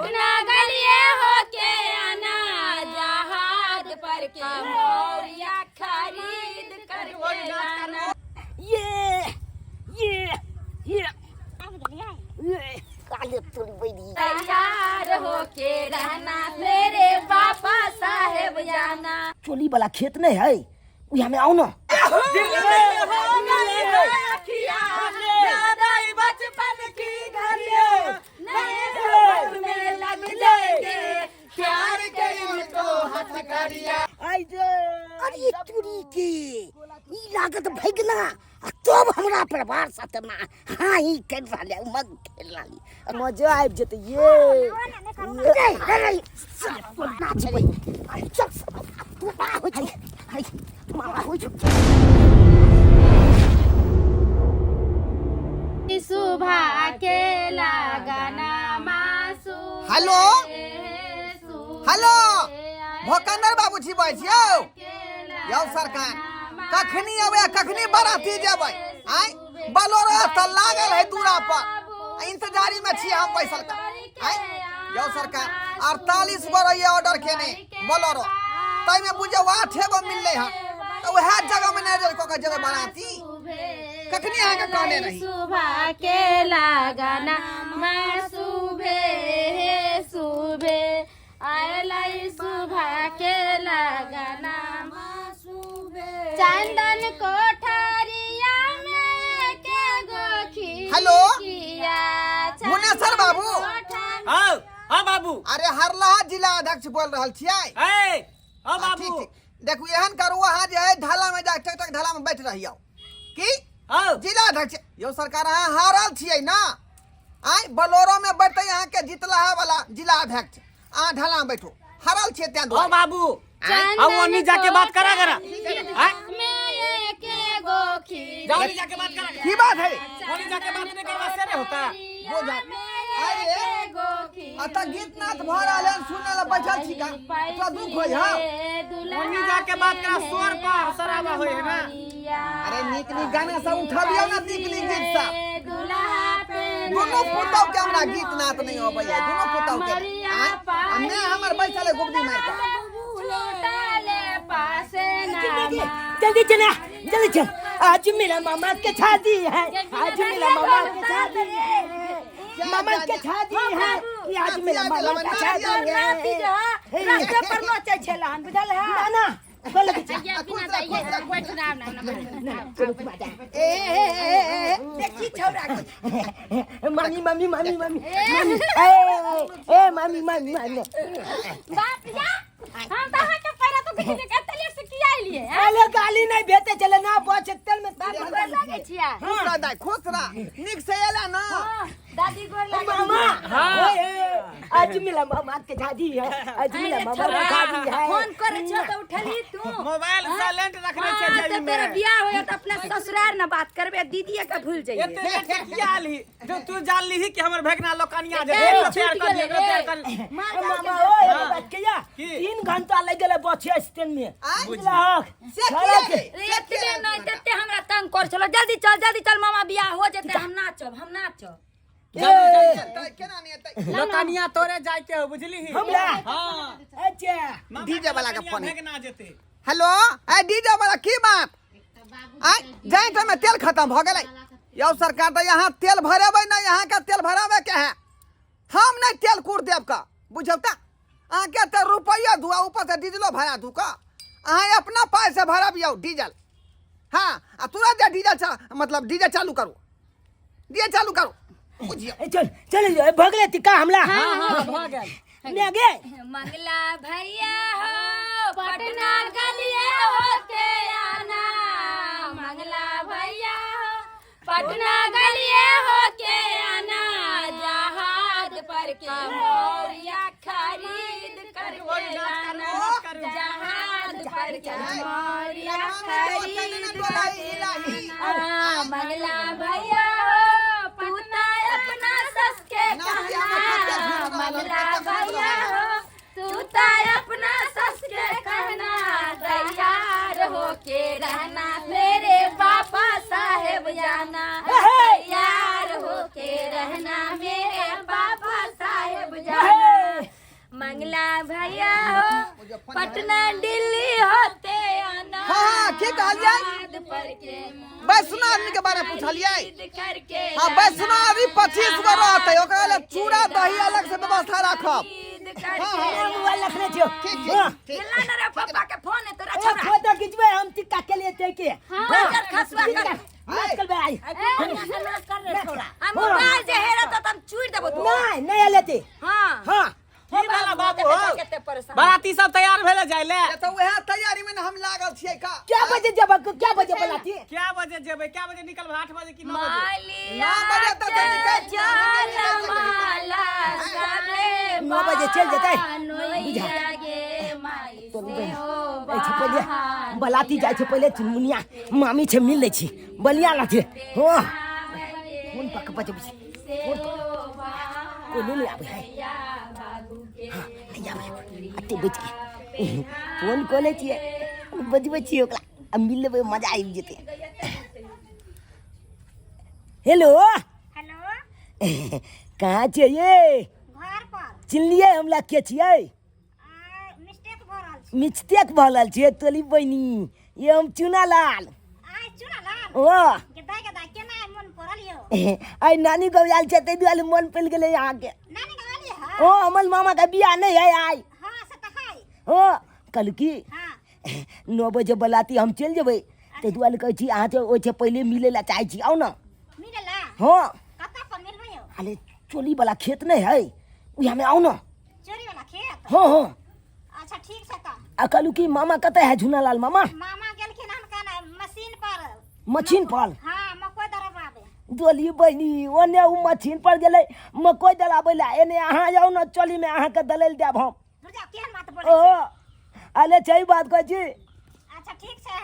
पटना गलिए होके आना जहाज पर के मौरिया खरीद करके लाना। ये ये ये ये काले तोरी बैरी। तैयार होके रहना मेरे पापा साहेब जाना। चोली वाला खेत नहीं है, उहाँ में आओ ना। बचपन की घड़ियों नए सफर में लग जाएंगे प्यार के इनको हथकड़िया। आई जे अरे चूड़ी के ई लागत भगना आ तब हमरा परिवार साथ ना हाँ ही कर रहल है, उमंग खेल रहल है। मजा आबि जेतै ये। नहीं, नहीं, नहीं, नाचबै। अरे चल, तू बड़ा होइ छै। हाय, मामा होइ छै। सुबह के लगाना मासू। हेलो? हेलो? भोकंदर बाबू छी बजै छी यौ? यौ सरकार, कखनी अबै आ कखनी बराती जेबै? आँय, बलोरो तऽ लागल है दूरा पर, आ इंतजारी में छी हम बैसल का। आँय यौ सरकार, 48 गो रहिए ऑर्डर केने बोलोरो, ताहिमे बुझियौ 8 गो मिललै हन, तऽ उएह जगह में नहि कऽ के जेबै बराती? कखनी अहाँके कहने रही? सुबह के लगाना मैं सुबह सुबह आयलाई सुबह के लगाना चंदन कोठारिया में के गोखी। हेलो? किया भुवनेश्वर बाबू? हाँ हाँ बाबू। अरे हरलाहा जिला अध्यक्ष बोल रहल छियै। ए हाँ ठीक बाबू। ठीक, देखू एहन करू, अहाँ जे है ढाला में जा ट्रैक्टर ढाला में बैठ रहियौ की हाँ जिला अध्यक्ष। यौ सरकार, अहाँ हारल छियै ना? आय बलोरो में बैठते अहाँ के जितलाहा वाला जिला अध्यक्ष, अहाँ ढाला में बैठू, हारल छियै तें हाँ दुआरे। बाबू, चंदन हम ओनी जाके बात करा करा। आय में के गोखी। जाओ ओनी जाके बात करा। की बात है? ओनी जाके बात नहीं करवा से नहीं होता। बोझा। अरे अतः गीत नाच भऽ रहल हन, सुनै लए बैठल छी का? तोरा दुख होइ हौ? ओनी जाके बात करा, शोर पर शराबा होय है ना। अरे नीक नीक गाना सब उठबियौ ना, नीक नीक गीत सब। दुनू पुतौ के हमरा गीत नाच नहीं अबैया, दुनू पुतौ के। आँय? आ मैं हमर बैठल है गुबदी मारि कऽ। जल्दी चला, जल्दी चल, आज मेरा मामा के शादी है, आज मेरा मामा के शादी है, मामा के शादी है कि आज मेरा मामा के शादी है। रास्ते पर नचै छलहन, बुझल है ना ना बोल के चल। खुश रह, खुश रह, खुश रह। ए ए ए ए, देखी छौरा के। मामी मामी मामी मामी मामी ए ए मामी मामी मामी। बाप या, हम तऽ अहाँके पैरा तो किछु कते लेट से किया एलियै? अरे गाली नहीं भेटे चले ना, बच तेल में तार। गोर लागै छियै। खुश रह दाइ, खुश रह, नीक से एला ना? दादी गोर लागै। मामा। हाँ। ओए, आज मिला मामा के शादी है, आज मिला मामा के शादी है। फोन करै छियौ तऽ उठलही तू? मोबाइल साइलेंट रखने छै। हाँ, तऽ जेबी तोरा में बियाह होय तऽ अपना ससुरार न बात करबे, दीदीए के भूल जाइए। एते लेट से किया आलही? जो तू जान लीही कि हमर भेगना लोकनिया जे ए, एकरो प्यार छूट कर गेलै एकरो प्यार रे। कर। मार ए, डाल मामा के। ओ एगो हाँ। बात कहिया? की? 3 घंटा लग गेलै बस स्टैंड में। आँय? बुझलहक? से छौड़ा किया के रे? रे, से एतबे किया नहि तते हमरा तंग कर छलो। जल्दी चल, जल्दी चल मामा, बियाह हो जेतै, हम नाचब, हम नाचब। जल्दी जल्दी, केना नहि एतै? लोकनिया तोरे जाय के हो, बुझली? हमरा? हां। अच्छा। डीजे वाला के फोन है। भेगना जेते। हेलो, ए डीजे वाला, की बात? आँय, जाइत में तेल खत्म भऽ गेलै। यौ सरकार, तऽ यहाँ तेल भरेबै ने? यहाँ के तेल भराबै के है, हम नहि तेल कूट देब का, बुझौ तऽ? अहाँके तऽ रुपैआ दू आ ऊपर से डीजलो भरा दू का। अहाँ अपना पाइ से भरबियौ डीजल। हाँ, आ तुरंत जे डीजल मतलब डीजल चालू करू, डीजल चालू करू, बुझियौ। ए, चल चल, ए, भगले टिका हमला। हां हां, भ गेल। ने गे। मंगला भैया हो पटना गलिए होके आना, मंगला भैया हो पटना गलिए होके आना, जहाज पर के मौरिया खरीद करके लाना, जहाज पर के मौरिया खरीद करके आना। मंगला भैया हो पटना अपना सस के कहना, मंगला भैया हो तू तो अपना सस के कहना, तैयार होके रहना मेरे पापा साहेब जाना, तैयार होके रहना मेरे पापा साहेब जाना। बांग्ला भैया हो पटना दिल्ली होते आना। हाँ, हाँ, की कहलियै? हाथ पर के वैष्णो आदमी के बारे में पूछलियै? ईद करके। हाँ, वैष्णो आदमी 25 गो रहतै, ओकरा लेल चूड़ा दही अलग से व्यवस्था राखब। ईद करके। हाँ, हाँ। मोबाइल रखने छियो। ठीक ठीक। हाँ। ठीक। गेला ना रे, पापा के फोन है तोरा ए, छोरा। फोटो खिंचबै हम टिक्का के लिए ते के। हाँ, खसुआ कर। नाच करबै आई। आ मोबाइल जे हेरा तो हम चूर देबो तू। नहीं नहीं लेते। हां। हाँ। की भेला बाबू हो? कते परेशान। बाराती सब तैयार भेले जाय ले? ए, तऽ उएह तैयारी में ने हम लागल छियै का। क्या बजे जब क्या बजे बुलाती? क्या बजे जेबै, क्या बजे निकलबै, 8 बजे कि 9 बजे? मालिया 9 बजे तक के निकल- जल माला सबे 9 बजे चलि जेतै। नोइया गे माई चलू से बहिन। हो एहि छै पहिले बहार। बलाती जाइ छै पहिले चुनमुनिया मामी छै मिल लै छी बलिया लगे। हाँ, फोन पर के बजबै छी। से हो बहार। कोनो नहि आबै है। हाँ, नहि आबै है। अते बचि के फोन कऽ लै छियै, बजबै छियै ओकरा आ मिल लेबै, मजा आबि जेतै। हेलो। हेलो। कहाँ छियै ये? घर पर। चिन्हलियै हमरा के छियै? मिस्टेक भऽ रहल छै। मिस्टेक भऽ रहल छियै तोली बहिनी, ये हम चुना लाल। आइ चुना लाल? ओ। गदा गदा केना मन पड़ल यौ? आइ नानी गाँव आयल छै ताहि दुआरे मन पड़ि गेलै अहाँके। नानी गाँव एलियै हँ? ओ हमर मामा के बियाह नहि है आइ। हँ, से तऽ है। ओ कहलहुँ की, हँ। 9 बजे बलाती हम चलि जेबै, ताहि दुआरे कहै छी अहाँ ओहिसँ पहिले मिलै लए चाहै छी, आउ ने। मिलै लए? हँ। कतऽ पर मिलबै यौ? अरे चोली वाला खेत नहि है, उएहमे आउ ने। चोरी वाला खेत? हँ हँ। अच्छा ठीक छै तऽ। आ कहलहुँ कि मामा कतऽ है, झूनालाल मामा? मामा गेलखिन हन कन मशीन पर। मशीन पर? हँ, मकई दरबाबे। डोली बहिनी, ओने ओ मशीन पर गेलै मकई दलाबै लए, एने अहाँ जाउ ने चोलीमे, अहाँके दलैल देब हम। रुक जाउ, केहन बात बोलै ओ छी? अरे छै बात कहै छी। अच्छा ठीक छै,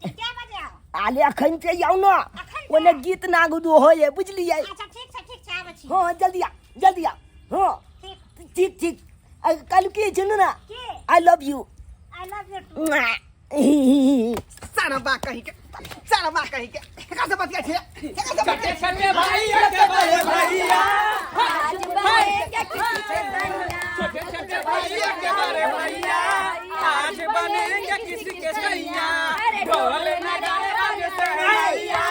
के बजे आउ? आले अखन से आउ ने, अखन? ओने गीत नाग होइए, बुझलियै? अच्छा ठीक छै, ठीक छै, आबै छी। हँ, जल्दी आ, जल्दी आ। हँ। ठीक। ठीक ठीक। आ कहलहुँ की, सुनू ने। की? I love you. I love you too. सारा कहीं के, सारा कहीं के, केकरा से बतिया छियै, केकरा से बतिया छियै? छोटे भैया के बड़े भैया, आज बनेंगे किसी के सैया। छोटे छोटे भैया के बड़े भैया, आज बनेंगे किसी के सैया। ढोल नगाड़े बाजे सहैया,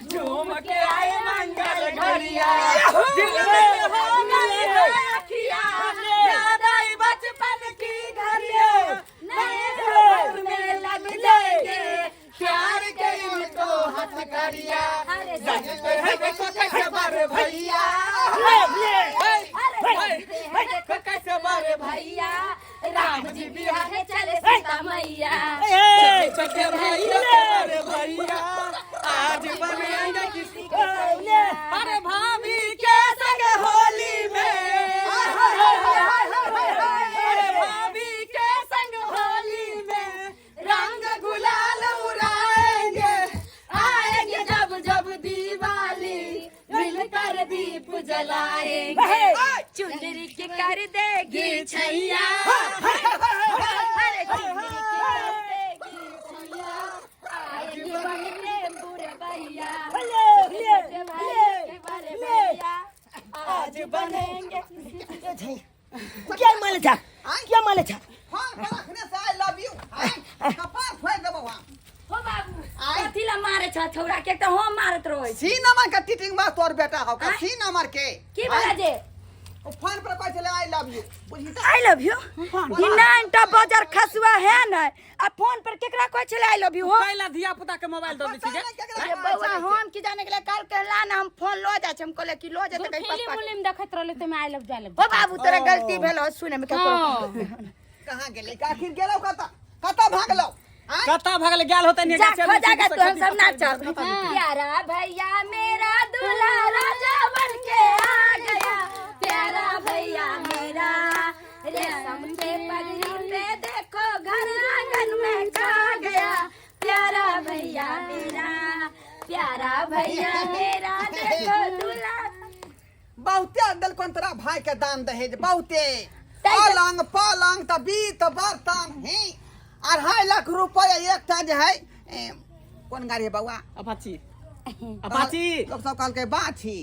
झूम के आए मंगल घड़िया, दिल में हो गई है अखियाँ, याद आई बचपन की घड़ियाँ, नए सफर में लग जाएंगे प्यार के इनको हथकड़िया। अरे सजते हैं देखो कैसे बड़े भैया, अरे देखो कैसे बड़े भैया, राम जी बिहार चले सीता मैया। छोटे भैया के बड़े भैया, आज बनेंगे किसी के। अरे भाभी के संग होली में, अरे भाभी के संग होली में रंग गुलाल उड़ाएंगे, आएंगे जब जब दिवाली, मिलकर दीप जलाएंगे, चुनरी के कर देगी छैया, अरे चुनरी के कर देगी छैया, आएंगे बहने बुढ़े भैया, छोटे भाई के बड़े भैया, आज बनेंगे किसी। क्या माले छा, क्या माले छा? फोन पर अखने से I love you, कपार फोड़ि देबौ हम। हो बाबू। आइ। कथी ला मारे छ छौड़ा के? तो हम मारत रहै छी। सी नंबर के टीटिंग बा तोर बेटा हौ का, सी नंबर के। की बोला जे? ओ फोन पर कहै छलै I love you, बुझही तऽ। I love you? ई नाइनटा बजर खसुआ है न, आ फोन पर केकरा कहै छलै I love you हो? कैला धिया पुता के मोबाइल दऽ दै छी पता गे? नहि केकरा अरे कहै बौआ, छलै। हम की जाने गेलै, काल कहला ना हम फोन लो जाइ छै, हम कहले कि लो जेतै कहीं फिल्म पप्पा। उलिम देखैत रहले ते I love I love. हो बाबू, तोरा गलती भेल हो सुने में ककरो। हाँ। कहाँ गेलै, आखिर गेलौ कतऽ, कतऽ भागलौ आँय? कतऽ भगल गेल होतै ने? जा खो जागा तू, हम सब नाचब। प्यारा भैया मेरा दूल्हा राजा बन के आ गया, प्यारा भैया मेरा, रेशम के पगड़ी पे देखो घर आंगन में छा गया, प्यारा भैया मेरा, प्यारा भैया मेरा देखो दूल्हा। बहुते देलकन तोरा भाई के दान दहेज, बहुते, पलंग पलंग तऽ बीत बर्तन ही 2.5 लाख रुपया एकटा जे है, कोन गाड़ी है बौआ? अपाची। अपाची लोक सब कहलकै बाछी।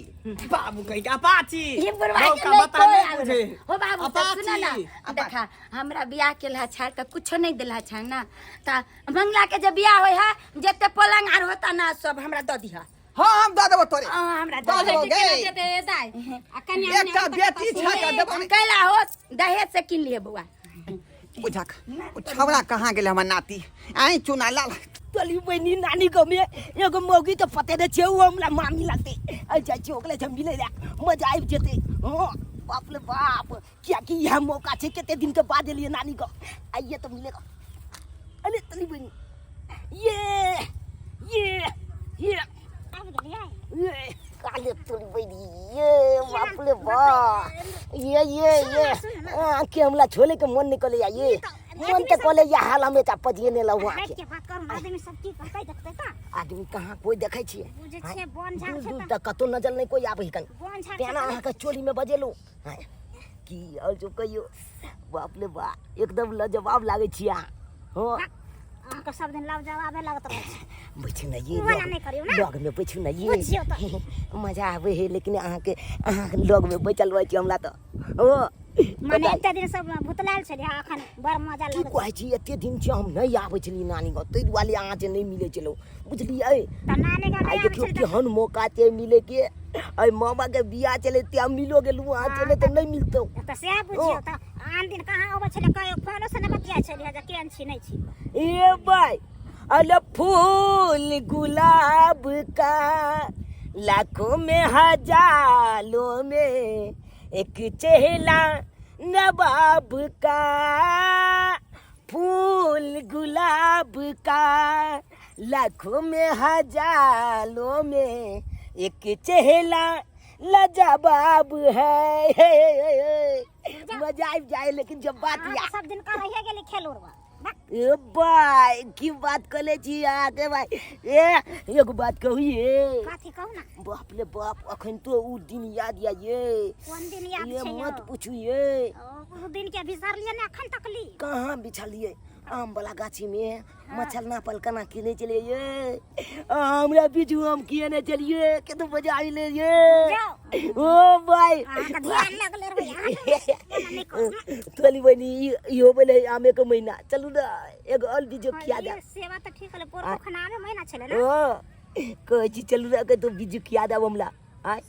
बाबू कहि के अपाची। ये बुढ़वा के लौका नहीं बता कोई नहीं आवे। बुझे। हो बाबू तो सुना ना। अपाची। देखा हमरा बियाह के लहा छाड़ त कुछो नहीं दिला छा ना, त मंगला के जब बियाह होय है जते पलंग आर होता ना सब हमरा द दिहा। हाँ हम दऽ देबो तोरे। हाँ, हमरा दऽ दऽ देबो दिहा। गे। जेते दाइ आ कन्या एकटा बेटी छै तऽ देबो नहि। कैला हो दहेज से किन लिए बौआ। बुझक ओ छौड़ा कहाँ गेलै हमर नाती? आइ चुना लाल तोली बहिनी नानी गाँव में एगो मौगी तो पते नहीं छे, वो हमरा मामी लगते। आ जाइ छी ओकरे से मिले ला, मजा आबि जेते। हाँ बाप रे बाप, कियाकि यह मौका छे कते दिन के बाद एलिए नानी गाँव, आइए तो मिलेगा। अरे तोली बहिनी ये ये ये ये काले तोली बहिनी ये बाप रे बाप ये ये ये आ, के हमरा छोले के मन निकले या ये मन तो कले या हाल हमें ता पजिए ने लहुआ बैठ के। के बात करू, आदमी सब की कहतै देखतै त आदमी कहाँ कोई देखै छियै? बुझै छियै बन झाड़ दूर छै दूर त तक कतौ नजर नहीं कोई आबै कन। बन झाड़ तेना अहाँ के चोली में बजेलू। हाँ, की और जो कहियो बाप रे बाप एकदम लाजवाब लागै छियै अहाँ। हाँ अहाँ के सब दिन लाभ जवाबे लागत रहै छै। बैठू ना ये मना नहीं करियौ ना। लग में बैठू ना ये। बुझियौ त। मजा आबै है, लेकिन अहाँ के लग में बैठल रहै छी हमरा त। ओ माने एते दिन सब भुतलायल छलियै, अखन बड़ मजा की लागै। कहै छी एते दिन से हम नहीं आबै छलियै नानी गाँव, ताहि दुआरे अहाँ से नहीं मिलै छलहुँ बुझलियै। त नानी गाँव आइ नहि आबै देखियौ छलियै त केहन मौका छै मिले के, आइ मामा के बियाह छलै ते हम मिलो गेलहुँ, अहाँ चले तऽ नहीं मिलतौ। त सएह बुझियौ त आन दिन कहाँ अबै छलियै, कहियो फोनो से नहि बतियाइ छलियै जे केहन छी नहि छी। ए भाई अल फूल गुलाब का लाखों में हजारों में एक चेहरा नवाब का, फूल गुलाब का लाखों में हजारों में एक चेहरा लाजवाब है। मजा आबि जाए लेकिन जब बात अहाँ या सब दिन करैये गेली खेल उड़बा। ए भाई की बात कले छी अहाँके भाई। ए एगो बात कहू ये। कथी कहू ना। बाप रे बाप अखन तो उ दिन याद या ये। कोन दिन याद ये छै यौ? मत पूछू ये। ओ, उ दिन के बिसरलियै ने अखन तक ली। कहाँ बिछलियै? आम वाला गाछी में मच्छर ना पलकना किने चलिए ये। हमरा बिजू आम किए ने चलिए के तो मजा आइले ये। जाओ। ओ भाई अहाँके ध्यान लगले रहै, अहाँके मना नहि करू ना। तोली बनी इहो बोले आमे के महीना चलू ना एगो और बीजो खिया दे। ई सेवा तऽ ठीक हले, पोरको खाना आमे महीना छलै ना। ओ कहै छी चलू ना के तो बीजू खिया देब हमरा। आय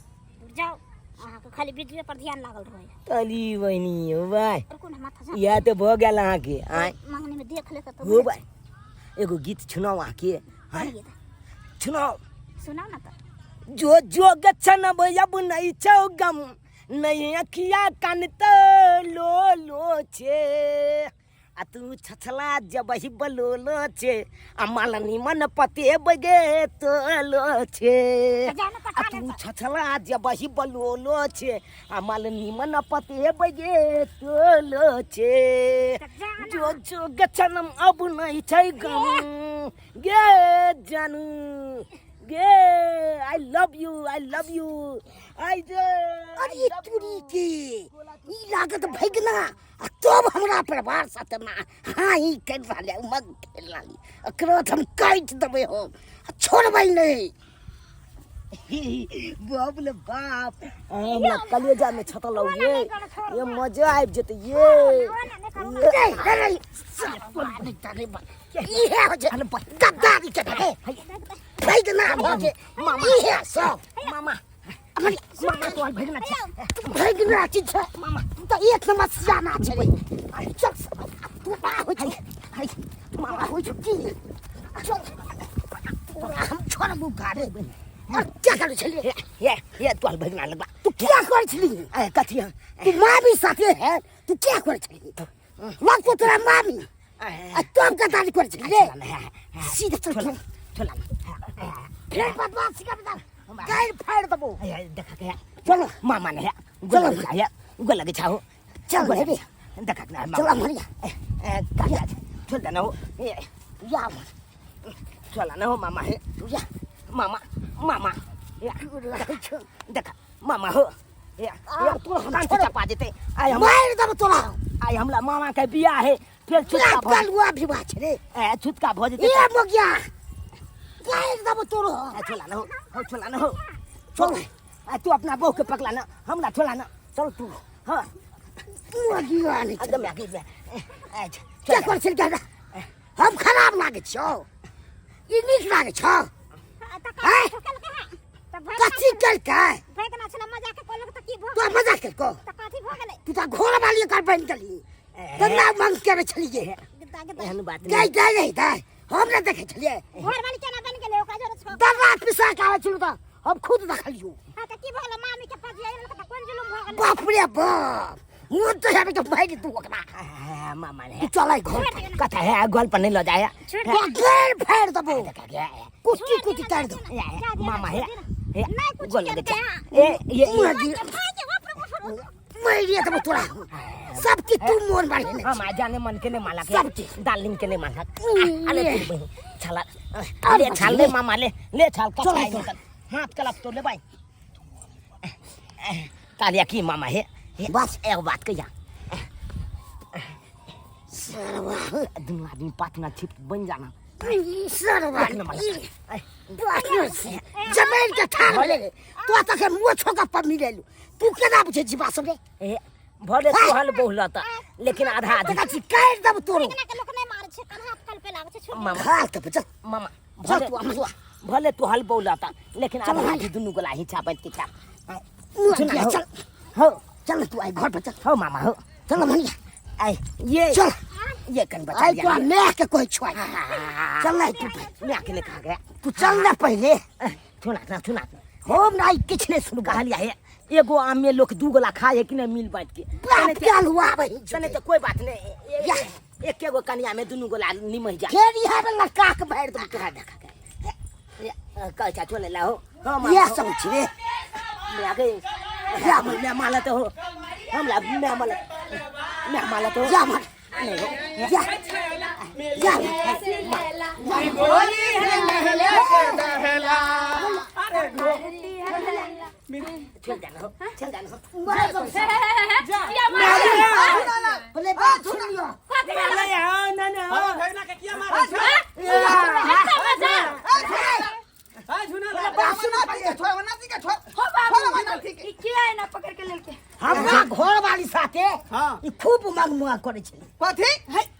जाओ अहाँके खाली बिजुए पर ध्यान लागल रहै। तली बनी हो भाई और कोन माथा जा। इएह तऽ भऽ गेल अहाँके। आय मंगनी में देख लेत तऽ हो भाई एगो गीत सुनाउ अहाँके। आय गीत? सुनाउ। सुनाउ ना तऽ। जो जो गच्छन अब नहीं छौ गम नहीं अखिया कान तो लो लो छे, आ तू छछला जबही बलोलो छे, आ माल निमन पते बगे तो लो छे। आ तू छछला जबही बलोलो छे, आ माल निमन पते बगे तो लो छे। जो जो गच्छन अब नहीं छै गम गे जानू गे I love you I love you I जे। अरे तुरी के ई लागत भगना आ तब हमरा परिवार साथे ना हाँ ई कर रहल है, उमंग खेल रहल है। एकरा तऽ हम काटि देबै हम आ छोड़बै नहि। बाप रे बाप हमरा कलेजा में छतल हो ये, ये मजा आबि जेतै ये। इहे हो छै गद्दारी के भगना भऽ जे इहे सब। मामा मामा तोहर भगना छै। भगना चीज छै मामा तऽ एक नंबर सियाना छै रे। चल तू बा होइ छै मामा होइ छै की चल तोरा हम छोड़बू गारे और क्या करै छलियै? ये ये तोहर भगना लगबा। तू क्या करै छली? ए कथी? तू मामी साथे है तू क्या करै छली? लगतो तोरा मामी आ तब गद्दारी करै छली रे। सीधे चल चल फेर बदमाशी कर दे गाइर फाड़ देबो। देखा के चलो मामा ने गोल लगे गोल लगे छाओ चल रे देखा के चल मरिया ए काका चल देना हो या चल ना हो मामा है या मामा मामा या देखा मामा हो या तू हम कान चपा देते आइ हम मार देबो तोरा। आइ हमरा मामा के बियाह है फेर छुटका भ कलुआ विवाह छै रे। ए छुटका भ जेते ए मोगिया पैर दबो तोरो। छोला ना हो, हो छोला ना हो। चल तू अपना बहू के पकड़ा ना, हमरा छोला ना। चल तू। हां मुर्गी नहीं एकदम आगे जा। क्या कर छिल क्या हम खराब लागे छौ, ई नीक लागे छौ। हैं कथी केलकै? भैगना छला मजाक केलक त की भ तोरा मजाक केलको? त कथी भ गेलै? तू त घोड़ा वाली कर बनि गेली त ना मंग के छलिए। एहन बात गई गई नहीं दाई, हम ना देखे छलिए। घर वाली केना बनि गेलै ओकरा जरे छौ? दर्रा पिसा के आबै छलु त हम खुद देखलियो। हां त की भ गेलै? मामी के पास आइल त कोन जुलुम भ गेलै? बाप रे बाप, मुंह तो हेबे तो भाई तू ओकरा। मामा ने तू चलै घर कथा है, गोल पर नहीं ल जाए। गोल फेर दबो, कुत्ती कुत्ती कर दो। मामा है नहीं कुछ गोल लगे करते। ए ये मैं ये तो तोरा सब की तू मोर मारे ने। हम जाने मन के नहीं माला सब की डार्लिंग के नहीं माला। अरे तू बहिन छाला ले छाल ले मामा ले ले छाल का हाथ कलप तो ले भाई कालिया की मामा है। बस एक बात कहिया सरवा दोनों आदमी पातना छिप बन जाना। सरवा जमीन के ठार ले तो तक मुंह छोका पर मिलेलु। तू केना बुझे जीवा सब रे? ए भले तोहल बहुलता लेकिन आधा आधा देखा छी काट दब तोरो। केना के लोक नहीं मारे छै, कन्हा कल पे लागे छै। मामा खा त बच मामा चल तू हमरो भले तोहल बहुलता लेकिन आधा आधी दुनू गोला ही छापत के छा। चल हो चल तू आई घर पर चल। हो मामा हो चल मनिया आई ये चल ये कन बचा आई तो मैं के कोई छुआ चल ना तू मैं अकेले कहा गया? तू चल ना पहले। सुना ना सुना हम ना किछ नहीं सुन कहलिया है एगो आम में लोग दू गोला खाए है कि नहीं मिल बांट के बाप क्या हुआ भाई? तने तो कोई बात नहीं, एक एगो कनिया में दुनू गोला निमह जा। फेर इहा में लटका के भर दम तोरा। देखा के कल चाचो ले लाओ। हां ये सब छी रे मैं आगे या मैं माला तो हो हमला मैं माला मैं माला तो जा मार नहीं हो जा जा गोली है महले से दहला। अरे चल जाना हो, चल जाना हो। किया मारे बोले बात सुन लियो। कथी भेलै? ना ना भगना के किया मारे छे? एता मजा हां झुना बात सुना के छोड़ नाती के छोड़ हो बाबू ई के आए ना पकड़ के लेलके हमरा घर वाली साथे हां ई खूब उमंग मुआ करै छलै। कथी?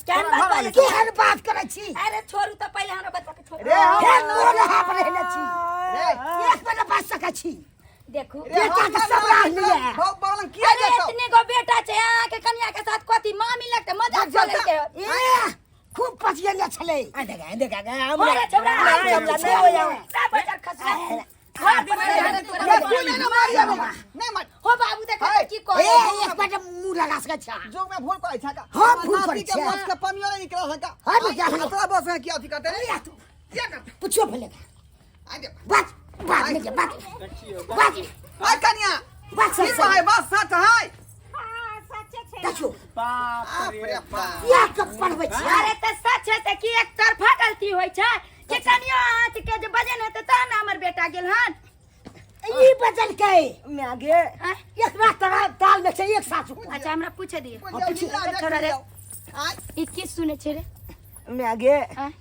केहन बात बाजै छी? केहन बात करै छी? अरे छोड़ू त पहिले हमरा बच्चा के छोड़ू। रे फेर मोर हाथ रहने छी। रे एक बेर बाज सकै छी। देखू बेटा के सब राह नहीं है। बहु बगलन किया अरे जेतौ? इतने गो बेटा छै अहाँ के कनिया के साथ कथी मामी लगते मजाक चले के। ए खूब पचियने छलै। आ देखा देखा हमरा हमरा छोरा हमरा नहीं हो जाओ। सब बच्चा खसला घर पर रे तू नहीं ना मारिया बाबा नहीं मार। हो बाबू देखा की ए कहै एक बेर मुंह लगा सकै छी। जो में भूल करै छै का? हम भूल नाती करै के छियै। बस के पमियो नहीं निकल सका। हम क्या करै? तोरा बस में किया अथी करते रे? क्या करते? पुछो भले आ दे बात बात नहीं बात बात आ कनिया बात की सच कहै बस सच है। हां सच्चे छै। देखियो बाप रे बाप रे बाप। किया के पढ़बै छी? अरे त सच है त की एक तरफा गलती होय छै कि कनियो अहाँ के जे वजन हेतै तहन हमर बेटा गेल हन। ई बदल के मैं आगे एकरा तरह दाल में छै एक सासु। अच्छा हमरा पूछे दिए छोड़ा रे। ई की सुने छै रे? मैं आगे आँय?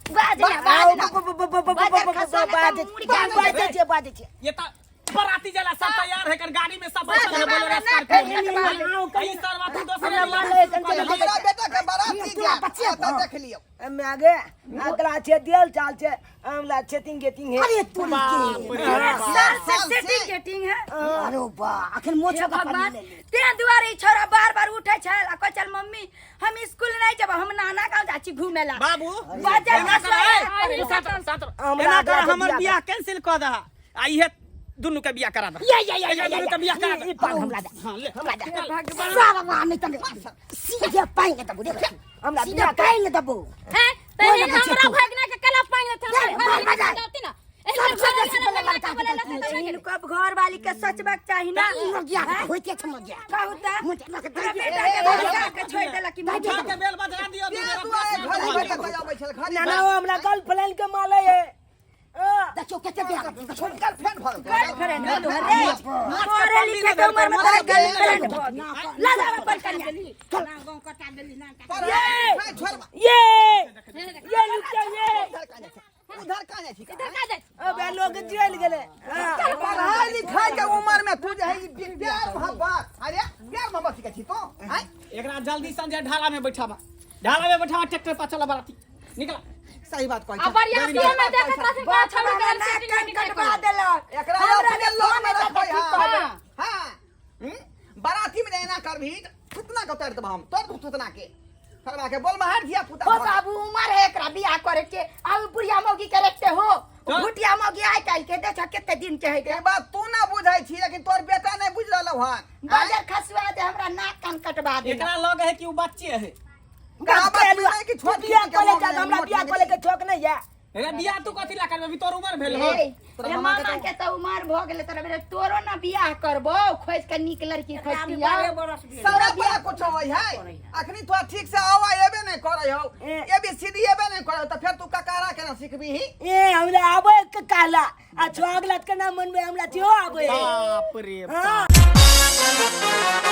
बाज ना बाज ना बाजर खसा ना त मुड़ी के बाजे छे बाजे छे ये त बराती जला सब तैयार है कर गाड़ी में सब बैठल है बोलेरो स्कॉर्पियो में। ई सरवा तू दोसरे हमरा बेटा के बाराती जा त देख लियो। मैं आगे अगला छे दियल चाल छे हमला छेतिंग गेटिंग है। अरे तू के साल से सेटिंग गेटिंग है। अरे बा अखन मोछो हे का भगवान पानी ले ले। तें दुआरे ई छोरा बार बार उठे छल आ कहै छल मम्मी हम स्कूल नहीं जब हम नाना गाँव जाइ छी घूमे ला। बाबू बाजर एना कर खसला। ए, तू सात सात हमरा एना कर अगला हमर बियाह बियाह कैंसिल क दह आ इहे दुनू के बियाह करा दह। या या या एकरा या दुनू के बियाह करा दह। ई पान हमरा दे हां ले हमरा दे सारा नहीं तने सीधे पाएंगे तब रे हमरा सीधे बियाह पाएंगे तब हैं त कोई एहन ना हमरा छेतू। भगना के कला पाएंगे त जा, मार, मार, मार। जाती ना सबसे बेसी बला लड़का के गलती छै। हिनको अब घर वाली के सोचबाक चाही ना। मुर्गिया होइते छै मुर्गिया। कहू त मुर्गिया के हमरा बेटा के भगा के छोड़ देलक कि उठा के बेल बजा दियो के तू आए घरी बेटा के आबै छल घरी ना ना हमरा गर्लफ्रेंड के माले है। देखियो कते बियाह छोटकर फ्रेंड भऽ गेल। फ्रेंड रे, पढ़े लिखे के उम्र में तोरा गर्लफ्रेंड भऽ गेल। ला जा अपन कन्या। पढ़ाई छोड़। ये ये लुच्चा ये। उधर कहाँ जाइ छी? उधर कहाँ जाइ छी? इधर का जाय। अबे लोग जेल गेले। हाँ। पढ़ाई लिखाई के उम्र में तू जे है ई प्यार मोहब्बत, अरे प्यार मोहब्बत सीखै छी तू आँय? एकरा जल्दी संजय ढाला में बैठावा, ढाला में बैठावा, ट्रैक्टर पर चला बराती निकला। सही बात कहै आ छी। बरियातियो में देखत रहथिन का छौड़ी के नाक सेटिंग कान निकल कटवा देलक। एकरा हमरा अपने जे लोग में फोन रखबै। एतै तऽ हाँ हाँ। हाँ बराती में एना करबही तऽ थुतना के उतारि देबह हम तोर थुतना के सरवा के बोल मार धिया पुता। हो बाबू, उमर है एकरा बियाह करे के, आ बुढ़िया मौगी के रखते हो। भुटिया मौगी आइ काल्हि के देख कते दिन के है। ई बात तू ना बुझै छी, लेकिन तोर बेटा नहीं बुझ रहलौ हन। बाजार खसवा दे, हमरा नाक कान कटवा दे। एकरा लग है कि उ बच्चे है। कहावत में नहीं कि छोट बियाह के करे मोट जा नहीं, हमरा मोट बियाह नहीं। करे के शौक नहीं है। रे बियाह तू कथी ला करबे? अभी तोर उम्र भेल हो? ए, तोरा रे मामा के मामा के तऽ उमर भऽ गेलै तोरा बेटा, तोरो ना बियाह करबो, खोज के नीक लड़की खोजतिया। सारा बड़ा कुछ होय है, अखनी तो ठीक से आवा एबे नहीं करे हो, ए बी सी डी एबे नहीं करे हो, त फेर तू ककारा केना सिखबीही? ए हमरा आबे के कहला आ छोग लत के ना मनबे हमरा थियो आबे। बाप रे। हाँ। बाप।